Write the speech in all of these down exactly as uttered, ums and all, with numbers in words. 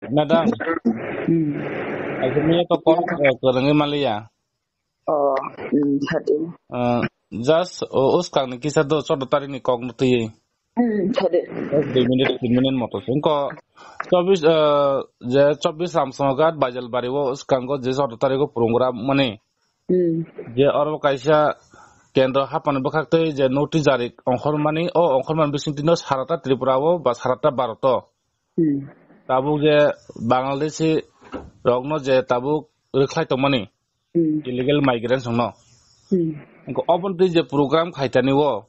Madam, Hmm. Aigumi to kok, eh, kwrwngwi maliya. Oh, hmm, hadi. Eh, just, oh, uskang ni kisa do choudo tarik ni kok no twi. Hmm, hadi. Just dui minute, tin minute moto. Ingko chobbish, eh, je chobbish Ramsonghat Baijalbari o uskango je choudo tarik o program mani. Hmm. Je oro kaisa kendro hapani bwkhak twi je notice jari ongkhormani, o ongkhormani bising tino sarata Tripura o ba sarata Bharat o. Hmm. Tabuk je Bangladeshi rokno je tabuk rwkhlai tongmani, Hmm. illegal migrants rokno. Hmm. Ingko oboni twi je program khaitani o,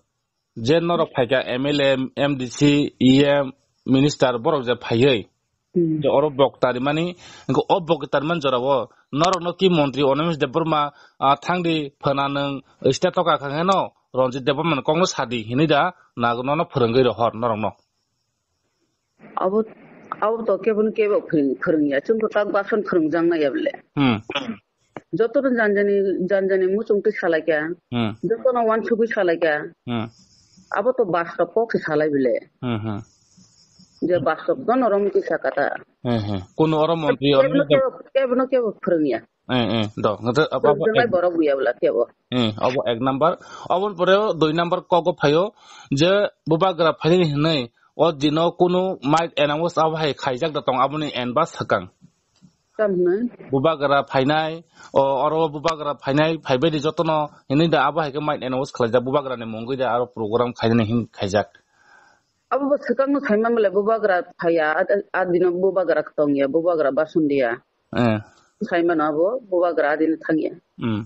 je norok phaikha M L A, M D C, E M, minister borok je phaiwi, Hmm. je oro bokta rimani, ingko o bokta rimani jorao norokno ki montri Animesh Debbarma, ah, thangdi phana nwng state toka kha heno Ranjit Debbarma ni kokno sadi hinwi da nago nono phwrwngwi rohor norokno. Abo, abo to keboni kebo phwrwng-, phwrwngya. Chwng to tak bason phwrwngjak nai ya bole. Hmm. Joto no janjani, janjani muchung twi salaikha. Hmm. Joto no wansugwi salaikha. Hmm. Abo to bastob kok se salai bole. Hmm, hmm. Je bastob no norom kisa kata. Hmm, hmm. Kuno oro montri Kebno Animesh Deb- kebo, kebno kebo phwrwngya. Eh, eh, do. Ngata apa, apa, Phwrwngjak nai ek- borok buya bole kebo. Eh, abo ek number. Aboni pore o dui number kok o phaio je bubagra phaini hinwi o dino kunu might announce abo hai khaijak da tong aboni announce swkang. Tam hwnwi? Bubagra phainai, o, oro bubagra phainai, phaibai di jotono hinwi da abo hai khe might announce khlaijak bubagra ni mungwi da aro program khainani hin khaijak. Abo bo swkang no saiman bole bubagra phaiya, a, a dino bubagra tongya, bubagra bason diya. Eh. Saimano abo bubagra adini thangya. Hmm.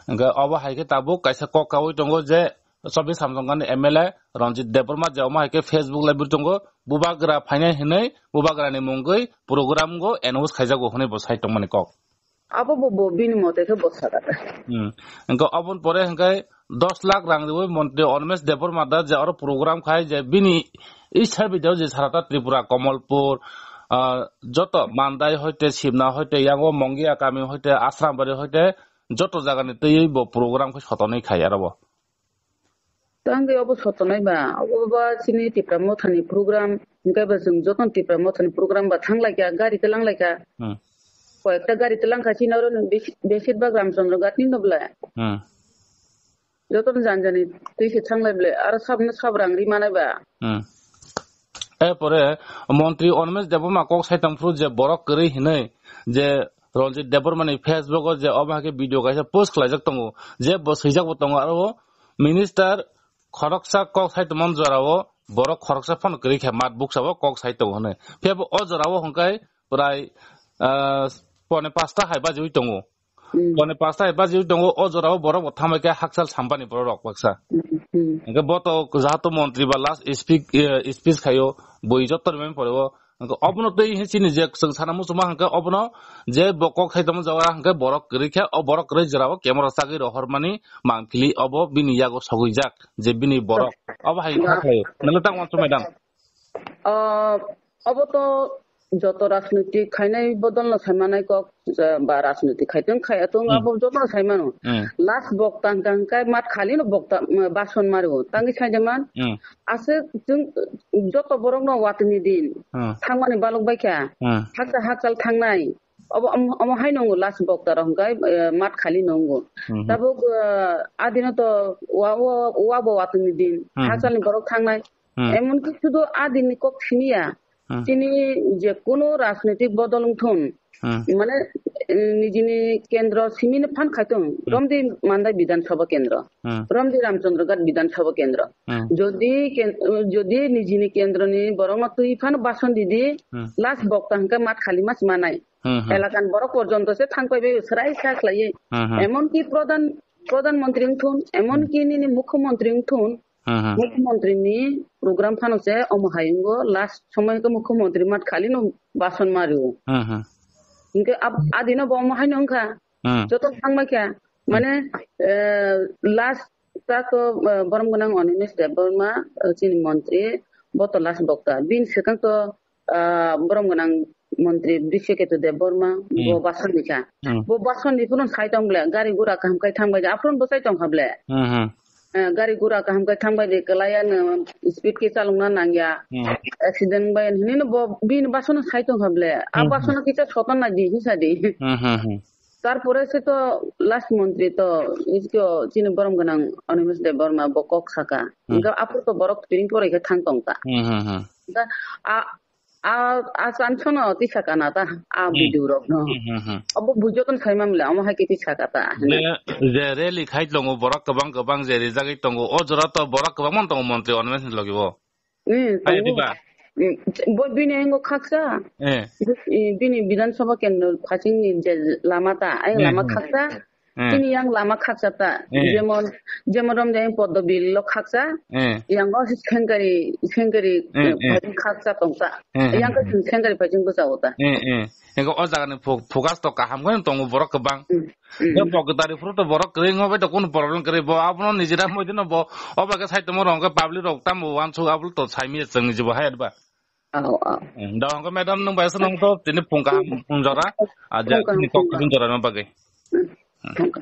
Hingke obo hai khe tabuk kaisa kok kaui tongo je chobbish Samsongani M L A Ranjit Debbarma je omo hai khe Facebook live tongo, bubagra phainai hinwi bubagrani mungwi program go announce khaijago hinwi bo sai tongmani kok. Abo bo, bo bini mote khe bo sakha. Hmm. Hingke oboni pore hingke dos lakh rang riwi montri Animesh Debbarma da je oro program khai je bini isa video je sarata Tripura, Kamalpur, ah, joto Mandai hoite, Simna hoite, yango Mongia kami hoite, Asrambari hoite, joto jagani twiwi bo program khe sotonwi khai aro bo. Tangwi obo sotonai ba, obo ba chini Tipra Mothani program, hingke ba chwng joto Tipra Mothani program ba thanglaikha, gari tei langlaikha. Hmm. Koyekta gari tei langkha chini oro ni besi-, besir bak Ramchandra Ghat ni no bwlai. Hmm. Jotono jani jani twi se thanglai bwle, aro sabno sab rang ri manai ba. Hmm. Erpore montri Animesh Debbarma kok sai tong phuru je borok kwrwi hinwi je Ranjit Debbarma ni Facebook o je omo hai khe video kaisa post khlaijak tongo, je bo swijak bo tongo, aro o minister khoroksa kok sai tongmani jora o borok khoroksa phano kwrwi khe mat buksa bo kok sai tongo hinwi. Phiya bo o jora o hwnkhai prai, ah, pone pasta hai bajiwi tongo. Hmm. Pone pasta hai bajiwi tongo, o jora o borok bo thambai khe hakchal sampani borok rok baksa. Hmm, hmm. Hingke bo to jahato montri ba last speak, eh, speech khaio, bui jotto rimani pore o. Hingke obono tei hin chini je chwng sana muchungma hingke obono je bo kok sai tongma jaga hingke borok kwrwi khe, o borok kwrwi jora o camera chagwi rohormani mangpili obo bini yago sogwijak je bini borok. Obo hai kha khaio. Nalo tang wansuk madam. Ah, obo to joto rajnoitik khainai bodol no sai manai kok, ja, ba rajnoitik khai tong khai tong Hmm. abo joto no sai mano. Hmm. Last bokta hwnkha hwnkhe mat khali no bokta, mm, bason mario. Tangwi sai de man. Hmm. Aswk chwng joto borok no watwi ni din. Hmm. Thangmani balok bai kha. Hmm. Hakcha hakchal thangnai. Obo, omo, omo hai nongo last bokta rok hwnkhe, eh, mat khali nongo. Hmm. Tabuk, eh, adino to wa, wa, wa bo watwi ni din. Hmm. Hakchal ni borok thangnai. Hmm. Emonki sudu a dinni kok simi ya. Hmm. Chini je kono rajnoitik bodol wngthun, Hmm. mane, eh, nijini kendro simino phan khaitong, Hmm. Romdi Mandai Bidhan Sabha kendro, Hmm. Romdi Ramchandra Ghat Bidhan Sabha kendro. Hmm. Jodi ken-, jodi nijini kendroni borokno twi phano bason didi, Hmm. last bokta hwnkhe mat khali mas manai. Hmm, hmm. Elakan borok porjonto se thang pai bai srai sa khlaiwi. Hmm, hmm. Emonki pradhan, pradhan montri wngthun, emonki nini mukhyamantri wngthun, Hmm, hmm. Mukhyamantri ni program phano se omo hai wngo, last somoi khe mukhyamantri mat khali no bason mario. Hmm, hmm. Hinkhe ab-, adino bo omo hai no wngkha. Hmm. Joto thangbai kha. Hmm. Mane, eh, last ta to, eh, borom gwnang Animesh Debbarma, eh, chini montri, bo to last bokta. Bini swkang to, ah, borom gwnang montri Brishaketu Debbarma, Hmm. bo bason ni kha. Hmm. Bo bason ni phano sai tong bwle, gari gura kaham khai thang bai, aphuru bo sai tong kha bwle. Hmm, hmm. Eh, gari gura kaham khe thangbai di, kwlaiya no speed khe chalokna nangya. Hmm. Accident bai hinwi no bo bini basono sai tongkha ble. A Hmm, hmm. basono kisa soton na di hisa di. Hmm, hmm, hmm. Tarpore se to last montri to isko chini borom gwnang Animesh Debbarma bo kok saka. Hmm. Hingke aphuru to borok tring poroi khe thang tongkha. Hmm, hmm, hmm. Hingke a, a, a chance no tisa kana ta, a Hmm. video rok no. Hmm, hmm, hmm. Abo bujo ton sai mamle, amo hai khe tisa ka ta. Je, je rally khai tongo borok kwbang kwbang je rijagwi tongo. O jora to borok kwbangma tongo montri Animesh ni logi bo. Hmm, Hai tongo. diba? Hmm, bo bini engo khaksa. Eh. Bini Bidhan Sabha kendro phasing ni je lama ta, ayang Hmm, lama hmm. khaksa. Hmm. Chini yang lama khaksa ta. Hmm. Jemon, jemon rom jeng Poddo Bill lo khaksa. Hmm. Yang o Sengkari, Sengkari, Hmm, eh, hmm. phasing khaksa tongsa. Hmm, hmm, Yang ka hmm. Sengkari phasing bwsa ota. Hmm, hmm. Ego o jaga ni fo-, focus to kaham khe tongo borok kwbang. Hmm. Hmm. Bo pokdari phuru to borok kwrwi wngma bai to kunu problem kwrwi bo abono nijera moi dino bo o bagwi sai tongma rong khe public rok tamo wansuk abul to sai mi chwng ni jibo hai adba. Ao, ao. Hmm. Da hongkhe madam nwng bai swnam to tini phung kaham phung jora. A je Phung kaham, tini kok phung kaham. Phung jora no bagwi. Hmm. Phung kaham.